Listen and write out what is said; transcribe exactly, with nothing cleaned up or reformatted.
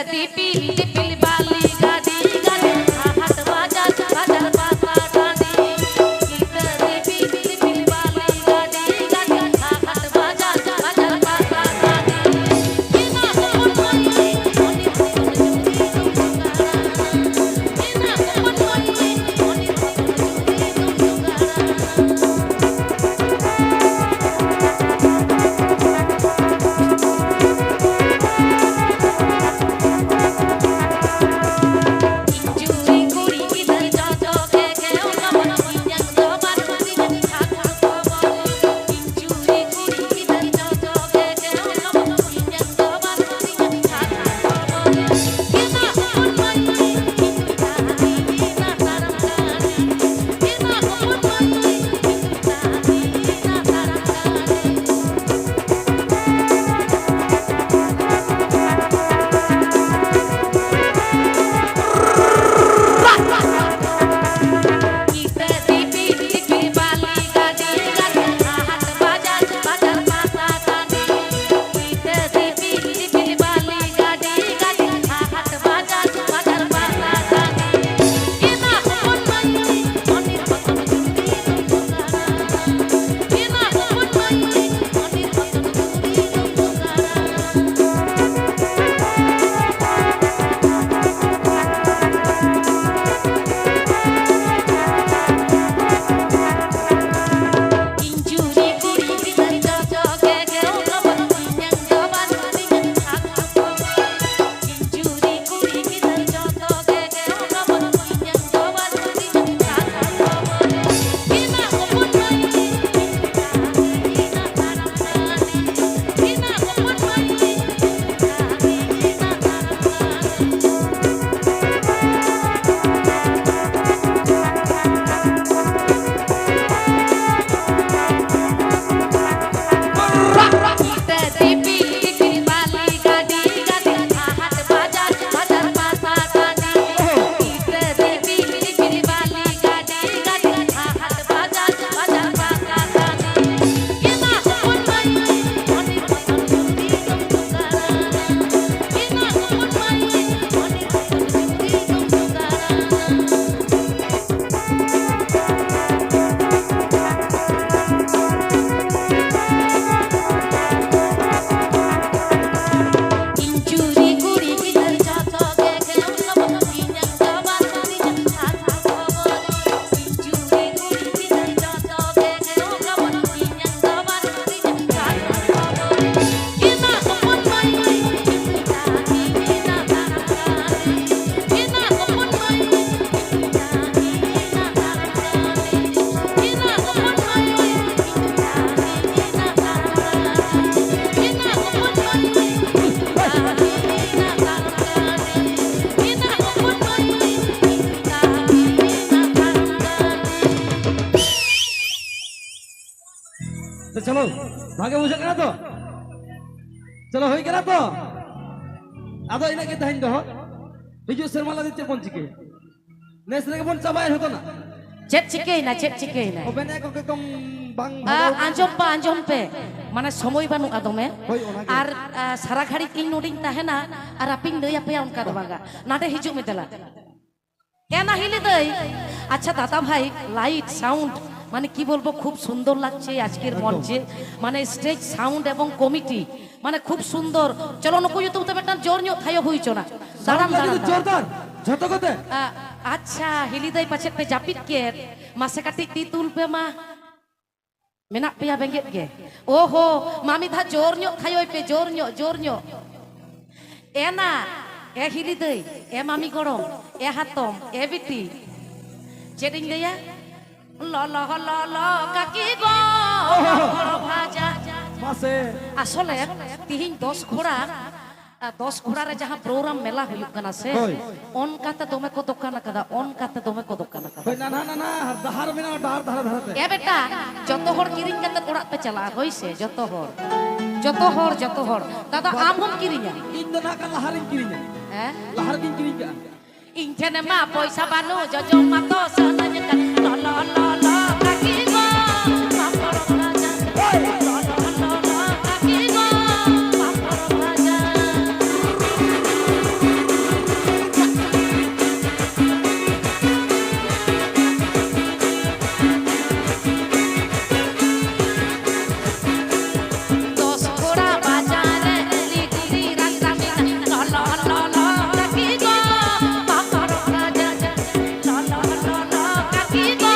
ᱫᱤᱯᱤᱞ ᱫᱤᱯᱤᱞ ᱵᱟᱞᱤ ᱜᱟᱹᱰᱤ ᱜᱟᱹᱰᱤ, ᱦᱟᱴ ᱵᱟᱡᱟᱨ ᱵᱟᱡᱟᱨ ᱯᱟᱛᱟ ᱴᱟᱺᱰᱤ᱾ ᱜᱤᱫᱽᱨᱟᱹ ᱫᱤᱯᱤᱞ ᱫᱤᱯᱤᱞ ᱵᱟᱞᱤ ᱜᱟᱹᱰᱤ ᱜᱟᱹᱰᱤ, ᱦᱟᱴ ᱵᱟᱡᱟᱨ ᱵᱟᱡᱟᱨ ᱯᱟᱛᱟ ᱴᱟᱺᱰᱤ᱾ ᱤᱱᱟᱹ ᱦᱚᱯᱚᱱ ᱢᱟᱹᱭ, ᱩᱱᱤ ᱦᱚᱯᱚᱱ ᱡᱩᱫᱤ ᱫᱚᱢ ᱡᱚᱜᱟᱲᱟ᱾ ᱤᱱᱟᱹ ᱦᱚᱯᱚᱱ ᱢᱟᱹᱭ, ᱩᱱᱤ ᱦᱚᱯᱚᱱ ᱡᱩᱫᱤ ᱫᱚᱢ ᱡᱚᱜᱟᱲᱟ᱾ ᱵᱷᱟᱜᱮ ᱵᱩᱡᱷᱟᱹᱜ ᱠᱟᱱᱟ ᱛᱚ? ᱪᱚᱞᱚ, ᱦᱩᱭ ᱠᱟᱱᱟ ᱛᱚ? ᱟᱫᱚ ᱤᱱᱟᱹᱜ ᱜᱮ ᱛᱮᱦᱮᱧ ᱫᱚ᱾ ᱦᱤᱡᱩᱜ ᱥᱮᱨᱢᱟ ᱞᱟᱹᱜᱤᱫ ᱪᱮᱫ ᱵᱚᱱ ᱪᱤᱠᱟᱹᱭᱟ? ᱱᱮᱥ ᱨᱮᱜᱮ ᱵᱚᱱ ᱪᱟᱵᱟᱭᱟ ᱡᱷᱚᱛᱚ ᱱᱟᱜ᱾ ᱪᱮᱫ ᱪᱤᱠᱟᱹᱭᱮᱱᱟ, ᱪᱮᱫ ᱪᱤᱠᱟᱹᱭᱮᱱᱟ? ᱚ, ᱢᱮᱱᱮᱫ ᱠᱚ ᱮᱠᱫᱚᱢ ᱵᱟᱝ ᱟ, ᱵᱷᱟᱜᱟᱣ ᱠᱟᱱᱟ᱾ ᱟᱸᱡᱚᱢ ᱯᱮ, ᱟᱸᱡᱚᱢ ᱯᱮ᱾ ᱢᱟᱱᱮ ᱥᱚᱢᱚᱭ ᱵᱟᱹᱱᱩᱜᱼᱟ ᱫᱚᱢᱮ᱾ ᱦᱳᱭ, ᱚᱱᱟᱜᱮ᱾ ᱟᱨ, ᱟ, ᱥᱟᱨᱟ ᱜᱷᱟᱹᱲᱤᱡ ᱤᱧ ᱱᱚᱰᱮᱧ ᱛᱟᱦᱮᱱᱟ ᱟᱨ ᱟᱯᱮᱧ ᱞᱟᱹᱭ ᱟᱯᱮᱭᱟ, ᱚᱱᱠᱟ ᱫᱚ ᱵᱟᱝᱟ᱾ ᱱᱟᱰᱮ ᱦᱤᱡᱩᱜ ᱢᱮ ᱫᱮᱞᱟ᱾ ᱮ ᱱᱟ ᱦᱤᱞᱤ ᱫᱟᱹᱭ, ᱟᱪᱪᱷᱟ ᱫᱟᱫᱟ ᱵᱷᱟᱭ, light, sound, ᱢᱟᱱᱮ ᱠᱤ ᱵᱚᱞᱵᱚ, ᱠᱷᱩᱵ ᱥᱩᱱᱫᱚᱨ ᱞᱟᱜᱪᱷᱮ ᱟᱡᱠᱮᱨ ᱮᱠᱫᱚᱢ᱾ ᱢᱚᱧᱪᱮ, ᱢᱟᱱᱮ stage sound ᱮᱵᱚᱝ committee, ᱢᱟᱱᱮ ᱠᱷᱩᱵ ᱥᱩᱱᱫᱚᱨ᱾ ᱪᱚᱞᱚ ᱱᱩᱠᱩ ᱧᱩᱛᱩᱢ ᱛᱮ ᱢᱤᱫᱴᱟᱝ ᱡᱳᱨ ᱧᱚᱜ ᱛᱷᱟᱭᱚ ᱦᱩᱭ ᱦᱚᱪᱚᱱᱟ᱾ ᱥᱟᱣᱩᱱᱰ ᱫᱟᱨᱟᱢ, ᱞᱟᱹᱜᱤᱫ ᱫᱟᱨᱟᱢ, ᱫᱚ ᱫᱟᱨᱟᱢ᱾ ᱡᱳᱨᱫᱟᱨ, ᱡᱷᱚᱛᱚ ᱠᱚᱛᱮ᱾ ᱟ, ᱟᱪᱪᱷᱟ, ᱦᱤᱞᱤ ᱫᱟᱹᱭ ᱯᱟᱪᱮᱫ ᱯᱮ ᱡᱟᱹᱯᱤᱫ ᱠᱮᱫ? ᱢᱟᱥᱮ ᱠᱟᱹᱴᱤᱡ ᱛᱤ ᱛᱩᱞ ᱯᱮ ᱢᱟ᱾ ᱢᱮᱱᱟᱜ ᱯᱮᱭᱟ ᱵᱮᱸᱜᱮᱫ ᱜᱮ? ᱳᱦᱳ, ᱢᱟ ᱢᱤᱫ ᱫᱷᱟᱣ ᱡᱳᱨ ᱧᱚᱜ ᱛᱷᱟᱭᱚᱭ ᱯᱮ, ᱡᱳᱨ ᱧᱚᱜ, ᱡᱳᱨ ᱧᱚᱜ᱾ ᱮ ᱱᱟ, ᱮ ᱦᱤᱞᱤ ᱫᱟᱹᱭ, ᱮ ᱢᱟᱢᱤ ᱜᱚᱲᱚᱢ, ᱮ ᱦᱟᱛᱚᱢ, ᱮ ᱵᱤᱴᱤ᱾ ᱪᱮᱫ ᱤᱧ ᱞᱟᱹᱭᱟ? ᱞᱚᱞᱚ ᱞᱚᱞᱚ ᱠᱟᱹᱠᱤ ᱜᱚ, ᱯᱟᱯᱚᱲ ᱵᱷᱟᱡᱟ᱾ ᱢᱟᱥᱮ᱾ ᱟᱥᱚᱞᱮ ᱛᱤᱦᱤᱧ ᱫᱚᱥ ᱜᱷᱚᱲᱟ, ᱟ, ᱫᱚᱥ ᱜᱷᱚᱲᱟ ᱨᱮ ᱡᱟᱦᱟᱸ ᱯᱨᱳᱜᱨᱟᱢ ᱢᱮᱞᱟ ᱦᱩᱭᱩᱜ ᱠᱟᱱᱟ ᱥᱮ, ᱦᱳᱭ᱾ ᱚᱱᱠᱟᱛᱮ ᱫᱚᱢᱮ ᱠᱚ ᱫᱚᱠᱟᱱ ᱟᱠᱟᱫᱟ, ᱚᱱᱠᱟᱛᱮ ᱫᱚᱢᱮ ᱠᱚ ᱫᱚᱠᱟᱱ ᱟᱠᱟᱫᱟ᱾ ᱦᱳᱭ, ᱱᱟᱱᱦᱟ ᱱᱟᱱᱦᱟ ᱰᱟᱦᱟᱨ ᱢᱮᱱᱟᱜᱼᱟ, ᱰᱟᱦᱟᱨ ᱫᱷᱟᱨᱮ ᱫᱷᱟᱨᱮ ᱛᱮ᱾ ᱮ ᱵᱮᱴᱟ, ᱡᱚᱛᱚ ᱦᱚᱲ ᱠᱤᱨᱤᱧ ᱠᱟᱛᱮ ᱚᱲᱟᱜ ᱯᱮ ᱪᱟᱞᱟᱜᱼᱟ, ᱦᱳᱭ ᱥᱮ? ᱡᱚᱛᱚ ᱦᱚᱲ, ᱡᱚᱛᱚ ᱦᱚᱲ, ᱡᱚᱛᱚ ᱦᱚᱲ᱾ ᱫᱟᱫᱟ, ᱵᱟ-, ᱟᱢ ᱦᱚᱸᱢ ᱠᱤᱨᱤᱧᱟ? ᱤᱧ ᱫᱚ ᱱᱟᱜ ᱠᱷᱟᱱ ᱞᱟᱦᱟ ᱨᱤᱧ ᱠᱤᱨᱤᱧᱟ᱾ ᱦᱮᱸ? ᱞᱟᱦᱟ ᱨᱮᱜᱤᱧ ᱠᱤᱨᱤᱧ ᱠᱟᱜᱼᱟ᱾ ᱤᱧ ᱴᱷᱮᱱ ᱢᱟ ᱯᱚᱭᱥᱟ ᱵᱟᱹᱱᱩᱜ, ᱡᱚᱡᱚ ᱢᱟᱛᱚ ᱥᱟᱱᱟᱧ ᱠᱟᱱ᱾ ᱞᱚᱞᱚ, ᱞᱚᱞᱚ, ᱠᱟᱹᱠᱤ ᱜᱚ, ᱯᱟᱯᱚᱲ ᱵᱷᱟᱡᱟ᱾ ᱦᱮᱸ᱾ ᱞᱚᱞᱚ, ᱞᱚᱞᱚ, ᱠᱟᱹᱠᱤ ᱜᱚ, ᱯᱟᱯᱚᱲ ᱵᱷᱟᱡᱟ᱾ ᱫᱚᱥ ᱠᱚᱲᱟ ᱵᱟᱡᱟᱨ ᱨᱮ ᱞᱤᱠᱷᱤ ᱨᱟᱥᱛᱟ ᱢᱮᱱᱟᱜ᱾ ᱞᱚᱞᱚ, ᱞᱚᱞᱚ, ᱠᱟᱹᱠᱤ ᱜᱚ, ᱯᱟᱯᱚᱲ ᱵᱷᱟᱡᱟ᱾ ᱞᱚᱞᱚ, ᱞᱚᱞᱚ, ᱠᱟᱹᱠᱤ ᱜᱚ,